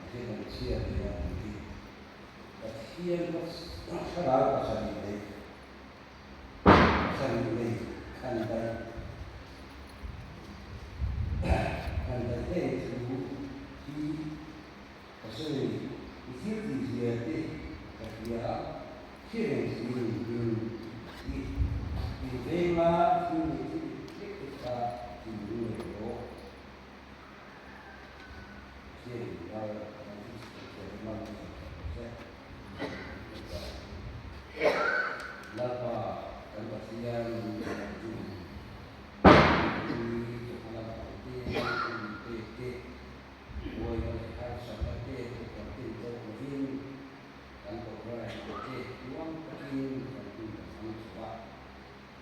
Pathian kan chhiat leh a tih hi Pathian thlarau pasarih leh pasarih nei khan daih khan daih heng thu hi ka sawi a ni. I thil tih zia te ka hria a, hria reng siin in i inveng a, thil leh thil dik hlek te kha thinlung leh rawh. Lalpa kan Pathian chu mipui chawhma lampang te, mi pek te, buaina leh harsatna te kan tin tawk lovin kan tawngrai te tluang takin kan hun kan hmang chho a.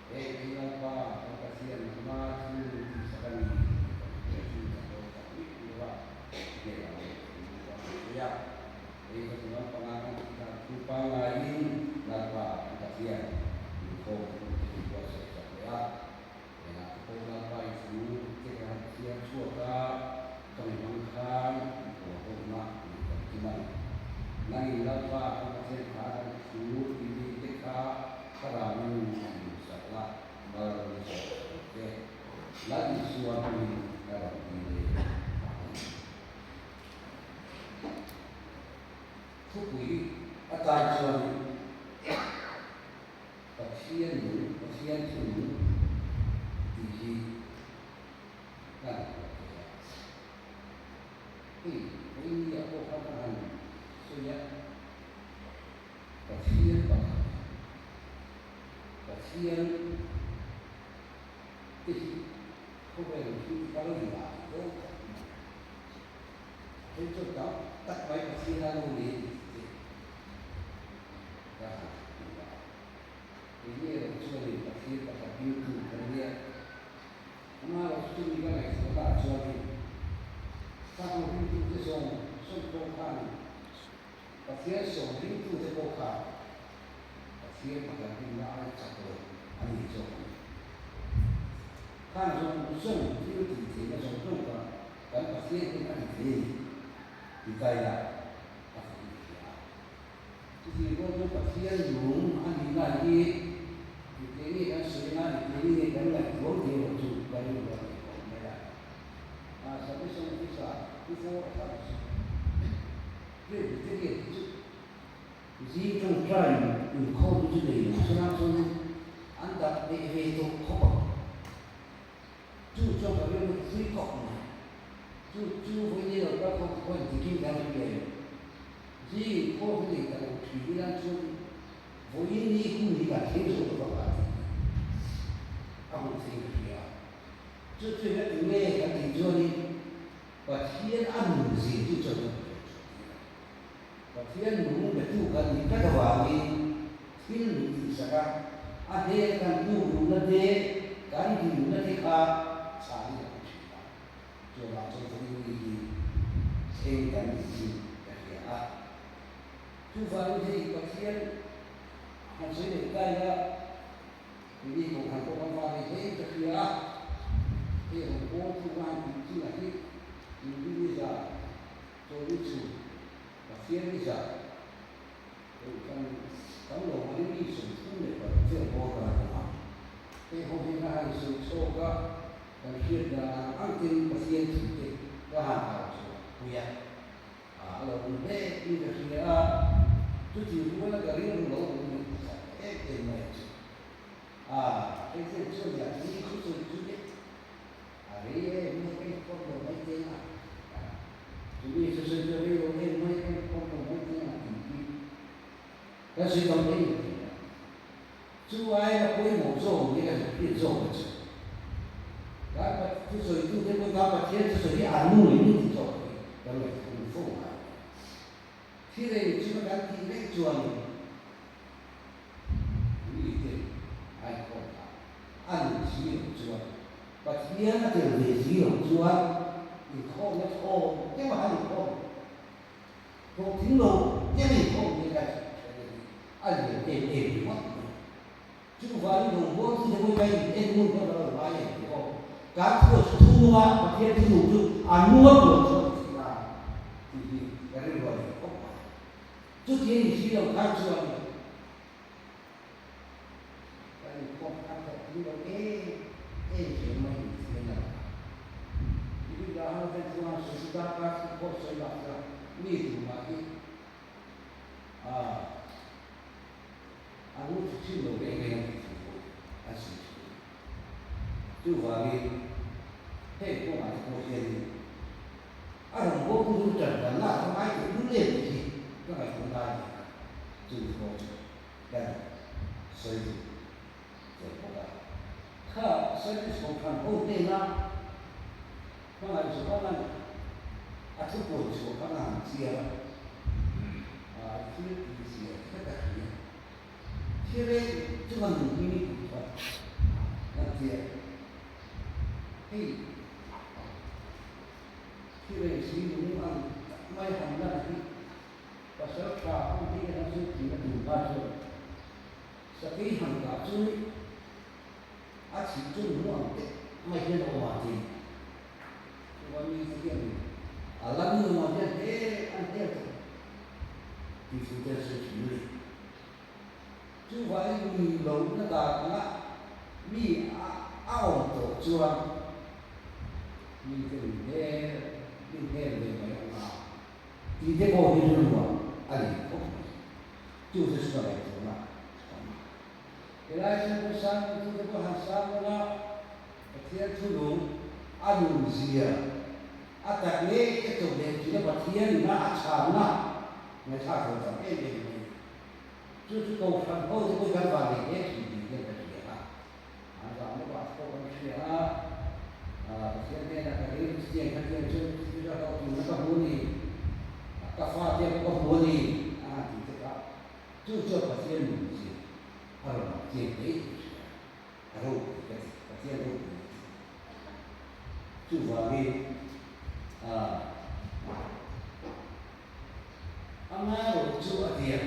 Heng hi Lalpa kan Pathian hma thil min tihsak a ni tih kan hriat hi kan lo tak miah lo a, hnenah leh thu ka han sawi a. Hei ka chung lampanga kan tih dan thu pangaiin Lalpa kan Pathian min khawm hun te min buatsaih sak leh a. Hengah te pawh Lalpa i thu te ka han chhiar chhuak a, ka mi hmang khan i pawl hawkna min kan tum a ni. Nangin Lalpa kan Pathian kha kan thu i mi te kha Thlarauin a insak la, mal sawm ang che. Lal Isua hmingin ka rawn ti ve a ni. Thupui atan chuan Pathian nung, Pathian thu nung tih hi kan hmuh thei a. Hei, vawiin pawh kha ka han sawi a. Pathian pakhat, Pathian te hi khawvel hi kal ringah a dawn khawp mai. Hei chu tam tak mai Pathian a lo ni tih te ka han hmu a. Keini erawh chuanin Pathian pakhat ringtu kan nia. Amaherawhchu chumi ka ngaihtuahnaah chuanin ka hmu ringtute zawng zawng pawh khanin Pathian sawm ringtute pawh kha Pathian pakhat rinna ai chak lo a ni zawk ang. Khang zawng zawng thil tih theihna zawng zawng kha kan Pathian hian a ti thei a ni ti ta ila a thei in hria a. Chutih rual chu Pathian nung a nihna hi engte nge kan sawina, engte nge kan ngaihtuam tih erawh chu ka rilru a ngaihtuah awm mai a. Salvation Office-ah before a thar chu Presbyterian hi chu zing tawngtai inkhawm chu nei lo sela chuanin an dap leh ve tawh khawp ang. Chu chuan ka rilru ka thui khawp mai. Chu chu vawiin lo kal khawp pawhin dikin kan hria em? Zing inkhawm hi nei ta lo thin ila chuanin vawiin ni hun hi kan thleng zo lo vang a tih hi a hmuh theihin ka hria a. Chu chu eng ati nge kan tih chuanin Pathian a nun zir chu chuan kan hriat chhuah tir a. Pathian nung betu kan nih tlat avangin thil min tihsak a, a hnena kan tlukluhna te, kan dinna te kha chhanin a awm thin a. Chuvang chuan vawiin ni hi thleng kan nih hi ka hria a. Chuvangin hei Pathian han sawi leh ta ila, Tini kohhran pawh kan va nei hle ka hria a, hei rawn pawl thung a han tih chinah hi Indonesia chawlhni chhun Pathian ni zah kohhran tam lo mah hi mi 35 vel bawr kan awm a, hei ho hian a han sawi chhawk a, kan hriat dan ang ang ten Pathian thu te ka han au chhuah pui a, a lo awm hle in ka hria a, chuti ruala ka rilru lo awm leh pakhat em em mai chu. A, hei thil chu nia ni khu chu chu te a rei em mai ka inkhawm lo mai teng a, chumi chu sawi chu a rei lo em mai ka inkhawm lo mai teng a tih hi kan sawi tam hle in ka hria. Chu aia pawimawh zawk nge ka hriat zawk te chu kan thusawitu te pawhin kan Pathian thusawi hi an nung leh nung tih zawk hi kan ngaihthla fo ngai. Thil reng chunga kan tih reng chuanin Mite a inkhawm ta. A nun si loh chuan, Pathian a tel ve si loh chuan inkhawmna thawm deuh a han inkhawm. Hlawhtling lo deuh inkhawm hi ka hre hi a lian em em ringawt mai. Chuvangin rawngbâwl chu hemawin ka in en ngun kha ka lo ngai em tih aw. Kan thu a chu thu nung a, Pathian thu nung chu a nung a tuan chuan a ti ta tih hi ka ring. si lo khan chuan kan inkhawm khan tawh tling lo em em zel mai ni tih hian a lang a. Billy Graham ten chuan sawi chu darkar thum pawh sawi bak chuan mi tumah hi a ngu thlu thin lo reng reng a tih thu pawh an sawi thin. Chuvangin heng kawngah te pawh hianin a rawngbawltu chu ṭan dan lah ka ngai teh lul em tih hi ka ngaihtuah lai mek a, chu te pawh chu kan sawi duh tel bawk a. Kha service kohhran ho hnena hmangaih Johana a thupuan chhuah kha ka han chiar a, thil tihzia kha ka hria. Thil reng chunga nun hming i put kha kan tia. Hei thil reng si nung ang tak mai han lan hi pasal tha ho hi an zir thin a tum hma chuan sakei han kah chu a chhih chu nung ang teh mai hian a awm a ti. Chuan mi te hian a la nung ang hian he an hel tawh tih thu te an sawi thin a ni. Chuvangin nun lohna dan anga mi a awm tawh chuan mite min hel min hel ve mai ang a tih te pawh hi rilruah a lian khawp mai. Chu te chu ka ngaihtuahna a awm a. Helai chhungkaw sang chu te pawh han sang lawng a, Pathian thunung a nunzia a tak ngei a chawp leh thin a, Pathian ina a chhanna ngaihthlak tur tam em em mai. Chu chu Kohhran ho te pawh hi kan van nei hle thin tih hian ka hria a, an zah lawk ah te pawh kan hria a, Pathian hnenah ka rilru chutiang khatiang chu chu ka hlawhtlinna ka hmu a ni, ka fate pawh ka hmu a ni a han tih te kha chu chuan Pathian nunzia a rawn lang chiang hle tih ka hria a. A ropui ka ti, Pathian ropui ka ti. Chuvangin a ngailo chu a tia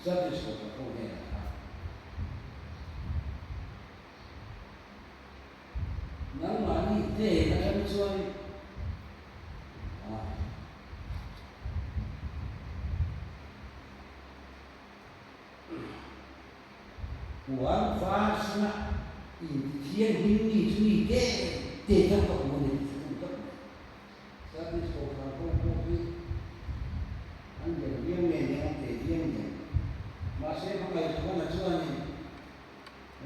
Service Hotel ho hnenah khan nangmahni hnen atang chuan Puan var sina intithianghlim mi chu mi te te deuh ka hmu a ni tih chu tum tlat mai. Service Kohhran ho pawh hi an lian viau nge nge an te viau nge. Mahse hmangaihzuana chuanin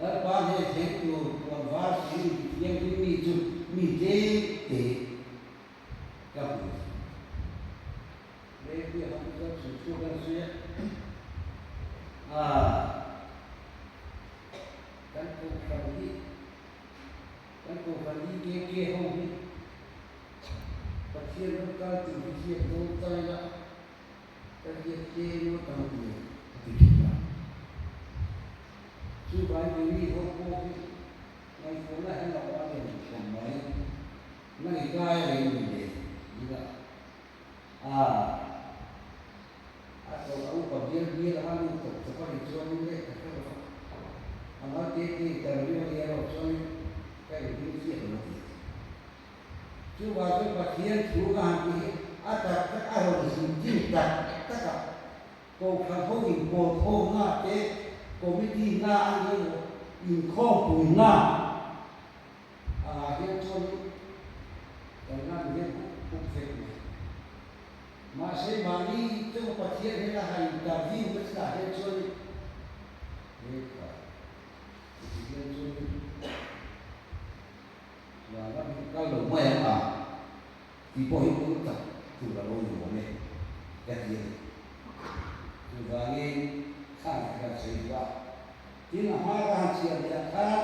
Lalpa hne thleng tur puan var sina intithianghlim mi chu mi te te ka hmu. Rei han chuan chu chu kan sawi a, aah kan kohhran hi kan kohhran EKK ho hi Pathian ram kal tur hi ziak dawn ta ila ka ziak tlem ngawt ang tih a ti thin a. Chuvangin keini ho pawh hi ngaihtuahna hian a awm a lian khawp mai. Nang i kai reng ni le ila. A a tawh a upa bial bial a lut tawp tawp a nih chuanin leh ka hre lo va, a mal te te interview a nih erawh chuanin ka inring chiah lo a ti a ti. Chuvang chuan Pathian thu ka han tih hi a tak tak a rawn zin tak tak a, Kohhran ho inpawlkhawmna te, committee na a ni emaw, inkhawmpuina, Ah hian chuan kan lan hian hup hup vek mai. Mahse mahni chunga Pathian hian a han interview na chilah hian chuan he kha heti hian chuan vanram hi kal lo mai ang a tih pawh hi ul tak tur a lo ni awm e ka ti a ni. Chuvangin khang te khan sawi duh a, tin a hma ka han chhiar leh ah khan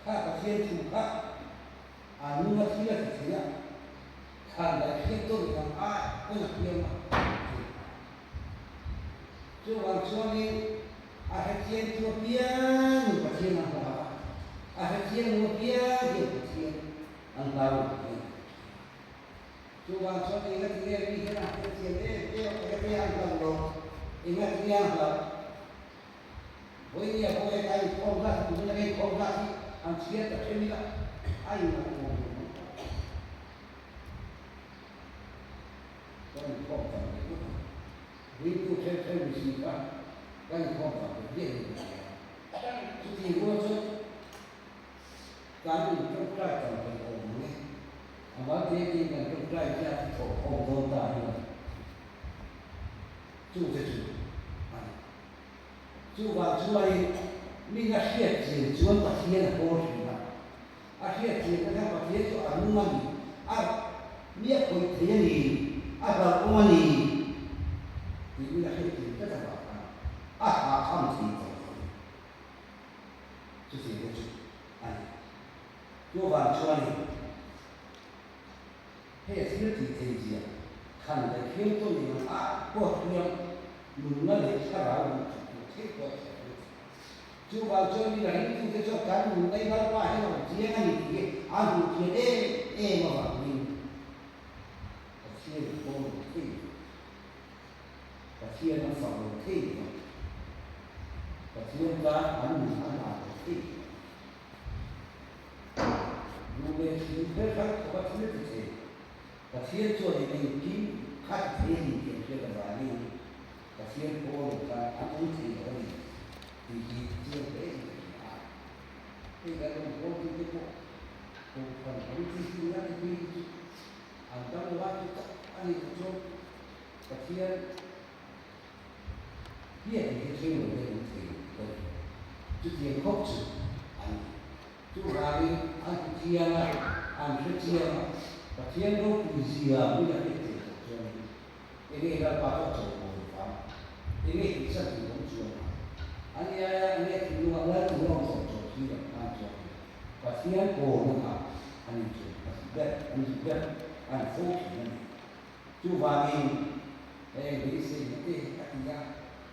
Kha Pathian thu kha a nung a thil a ti thei a, thlan daih hriat dawn vang ai pawn a piang a ti. Chuvang chuanin a hrethiam chu apiangin Pathian an hlau a, a hrethiam lo apiang hian Pathian an hlau lo tih a ni. Chuvang chuan engatinge mi hian a hrethiam em em a, engatinge an hlau lo, engatinge an hlau? Vawinia pawh heta inkhawm zat hi tumin a inkhawm zat hi an chhiar ta then ila a inngah awm lo mai ta. Kan inkhawm tam leh ngawt ang. Ringtu ṭheuh ṭheuh ni si kha kan inkhawm vang ve viau in ka hria. Chuti rual chuan kan inṭawngṭai tam thei awm ang e. A mal te te kan ṭawngṭai hian a thawh khawm dawn ta hi lo. Chu te chu a ni. Chuvang chuanin min a hriat chian chuan Pathian a pawl thin a. A hriat chian te khan Pathian chu a nung a ni, a mi a khawih thei a ni, a hlauhawm a ni tih min a hriat chian tlat avang khan a hahchham thei tawh lo a ni. Chutiang te chu a ni. Chuvang chuanin hei a thil tih thei zia khan leh khiau tawh ni ang a pawh hriam nunna leh thlarau luh that tur thei pawh a thei a. Chuvang chuan mi ringtute chuan kan nunna i Lalpa hian a awm chiang a ni tih hi a hmuh thiam em em avangin Pathian an pawl lo thei lo, Pathian an fak lo thei lo, Pathian tan an nun an ah lo thei lo. Duh leh thil ber hrang khawpa thil ti thei Pathian chuan in engkim kha ti thei a ni tih an hriat avangin Pathian pawl lo khan an awm thei lo a ni tih hi chiang hle in ka hria a. Hei kan rawn pawltute pawh Kohhran Committee hi ngat hi chu an dam lo a, chu tak a nih loh chuan Pathian hian hi thleng lo hian awm thei lo tih ka ni. Chutiang khawp chu an ni. Chuvangin an hmu chiang a, an hre chiang a, Pathian ropui zia min a hriat theih tawh chuanin enge Lalpa chu a chawi mawi lo vang, enge tihsan tur awm chuan ang. Ani aia enge thinlunga lal tur a awm zawk tawh khi lo khan chuanin Pathian pawlna kha an inchuan a duh ber, an duh ber, an fo thin a ni. Chuvangin heng beiseina te a ti a,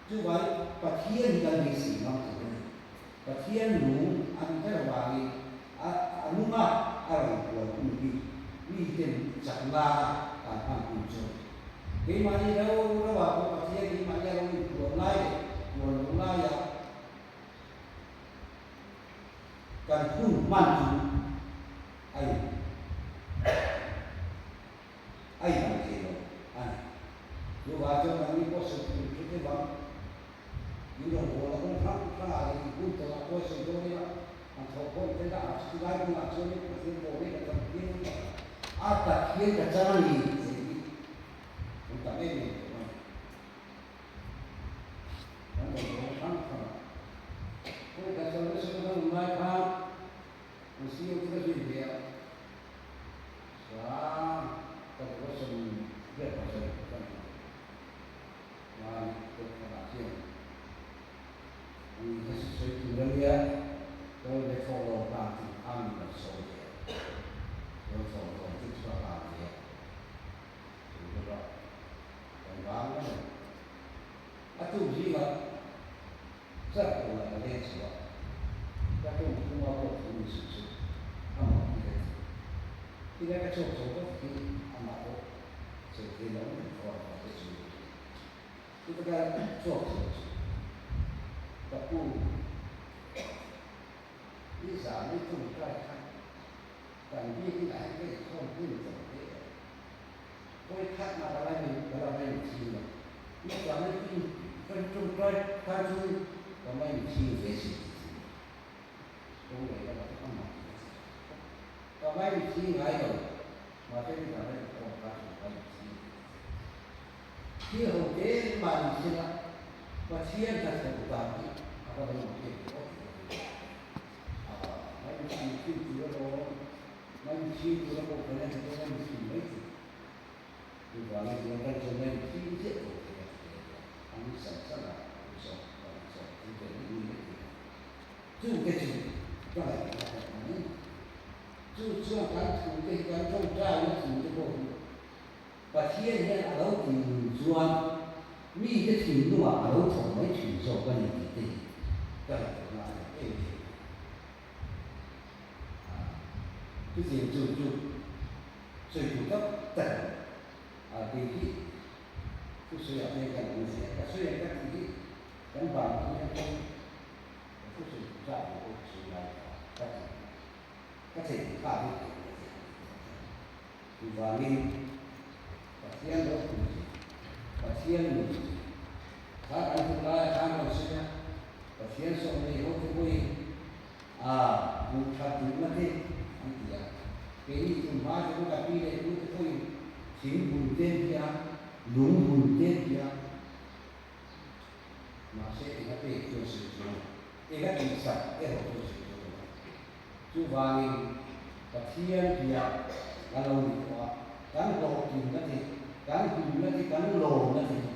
chuvangin Pathian hi kan beisei ngam tur a ni. Pathian nung an ber vangin a a nung a, a rawn puan hun hi miten chak nana kan hman hun chu a ni. Keimahni rau rauah pawh Pathian keimahni a lo inpuan lai leh puan lo laiah kan hun hman chu a in a inang thei lo a ni. Chuvang chuan nangni pawh sawi tur hre te vang in rawn hawl a kawng hrang hrangah leh in hun tawhah pawh sawi dawn ila an thawh khawm te dah a chuti lai hmunah chuanin Pathian pawh mek a tam phian ang a, a tak hian ka chang a ni tih hi kan tam em em tawh a ni. Kan rawn hawl hrang hrangah kawng khat sawi nasa nasa awm lai khan An siam chu ka zui ve a, Sang ka devotion riat pa sawi ka ni a, chuan kawt khatah hian an hla sawi tur a nia, kawl ve thawk lo hna tih khan min rawn sawi ve a, kawl thawk dawn tih chu ka hlan ve a, chu erawh kan vang mai a ni. A tuk zingah Chak lo la ka leng chhuah ka tum khuma pawh thu ni suh suh amah hi ka ti. Ila ka chhuak chho vak hi amah pawh sawi thei lo mai tho a ka te chu. Chuta ka chhuak chho chu ka pu i zan i tum kai kha kan biakin ah hian ka inkhawm hnim tawh hle a. Hawi khat mah ka la nei ka la mai thin lo. I zan i tum ka tawngtai khan chu ka mai thin ve si ti thin. Kawng leh lamah chu amah hi ka ti. Ka mai thin ngai lo, mahse i zan i inkhawm khan chu ka mai thin ve ti thin. Thil ho te mahni thila Pathian hnathawh dan hi a va lo mak em aw tih ka ring. A mai thin thin tur alawm. Mai thi tura pawh kan en dawn a ni thin mai thei. Chuvangin tuna kan chuan mai thi chiah tawh thei a ti a, an ni san san a, an zawk an zawk chu ve mai ni mai thei a. Chungte chu ka ngaihtuah a herh mai. Chu chuan kan thute hi kan tawngtaina thute pawh hi Pathian hian a lo ti nun chuan mite thinlungah a lo thawk mai thin zawk a ni tih te hi ka ngaihtuahna a herh em em a. Chutiang chu chu sawi tur tak tak a ni. A kei hi thusawiah hian kan awm ve a, ka sawi ang ka tih hi kan ban hnu hian kawng ka thusawi tur zat ve pawh ka sawi lai kha ka ti. Ka theihnghilh kha hi ka ti a ni. Chuvangin Pathian ropui zia, Pathian nun zia. Kha kan hun laia khan kan sawi a, Pathian sawm nei ho te pawhin a hmuh that duhna te an ti a. Keini tun hma te pawh ka pi leh pu te pawhin thing bul te an ti a, lung bul te an ti a. Mahse enga pek chu a sawi chuang lo, enga tihsak erawh chu a sawi chuang lo. Chuvangin Pathian bia kan lo ni tawh a, kan hlawhtlinna te, kan hlimna te, kan lawmna te hi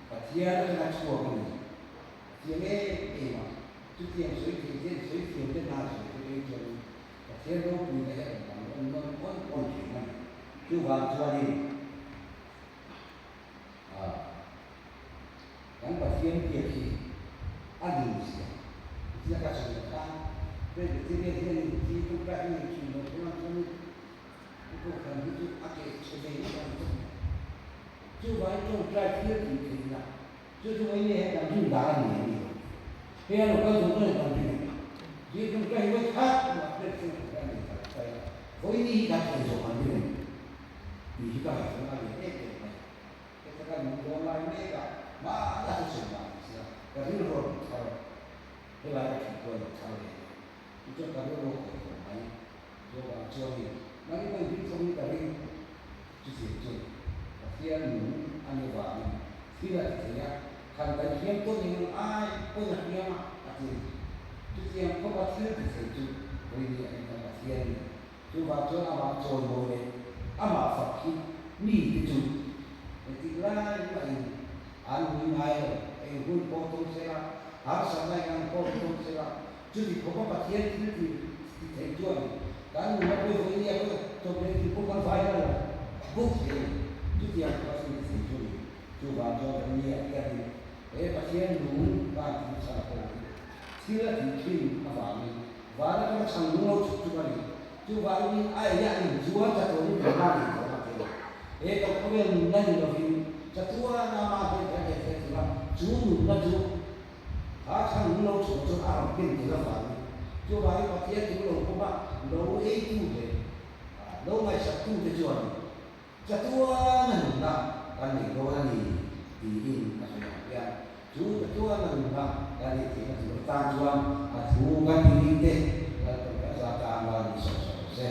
Pathian atanga chhuak a ni. Pathian em em a, chutiang sawi thei te, sawi thiam te hna sawi te phei chuanin Pathian ropuina hi a rawn lang awn nawn awn awn thin a ni. Chuvang chuanin Kan Pathian biak hi a lim zia ziak a sawi kha Presbyterian hian in thi tum ka hi in thin lo thung ang chuan in kohhran hi chu a keh chhe ve ngawt ang chu. Chuvangin tawngtai thil tih theihna chu chu mai nge he kan rin dan a ni em ni? Hei a lo kal duh dawn kan ring em? Zir tawngtai hi vawi khat mah Presbyterian kohhran a nei ta lo ta ila vawi ni hi kan thei zawh kan ring em? Tih hi ka ngaihtuahna a lian em em mai. Heta ka nun dawn lai mek a, mahna chu sawi mah ni sia, ka rilru a rawn thar a, helai ka thut pawh a rawn thar ve nia. Tichuan ka rilru a khawih tawh mai. Chu avang chuanin nang i pawhin ring thawmin ka ring. Chutiang chuan Pathian nung a ni avangin thil a ti thei a, khan kan hliam tawn eng ang ai pawn a hliam a, a ti a ni. Chutiang khawpa thil ti thei chu vawiin a ni kan Pathian ni. Chuvang chuan amah chawimawi leh amah fak hi mite chu engtik lai mahin an ui ngai lo, eng hun pawh tum sela, harsatna eng ang pawh tum sela, chuti khawpa Pathian thil ti ti thei chuan kan nuna pawi vawi nia pawh chawp leh thil pawh kan vai lo bawk thei a ni. Chutiang khawpa thil ti thei chu a ni. Chuvang chuan vawi nia hianin he Pathian nung kan thil chhan pawh hi thil a tih thin avangin Van atanga chhang lung lo chhuk chuk a ni. Chuvangin a ei a inzuar chatuanin nunna nei tawh a ti. He ka khawvel nunna ni lovin chatuan a mah hmel kher leh kher tura chu nunna chu kha chhang lung lo chhuah chuan a rawn ken tel avangin chuvangin Pathian chu lo pawm a, lo eitu leh lo ngaihsaktute chuan Chatuana nunna kan nei dawn a ni tiin a sawi ang hian chu chatuana nunna kan neih theihna tur atan chuan a thu kan ti ding te Lalpan kan za tan rual ni sawk sawk rawh se.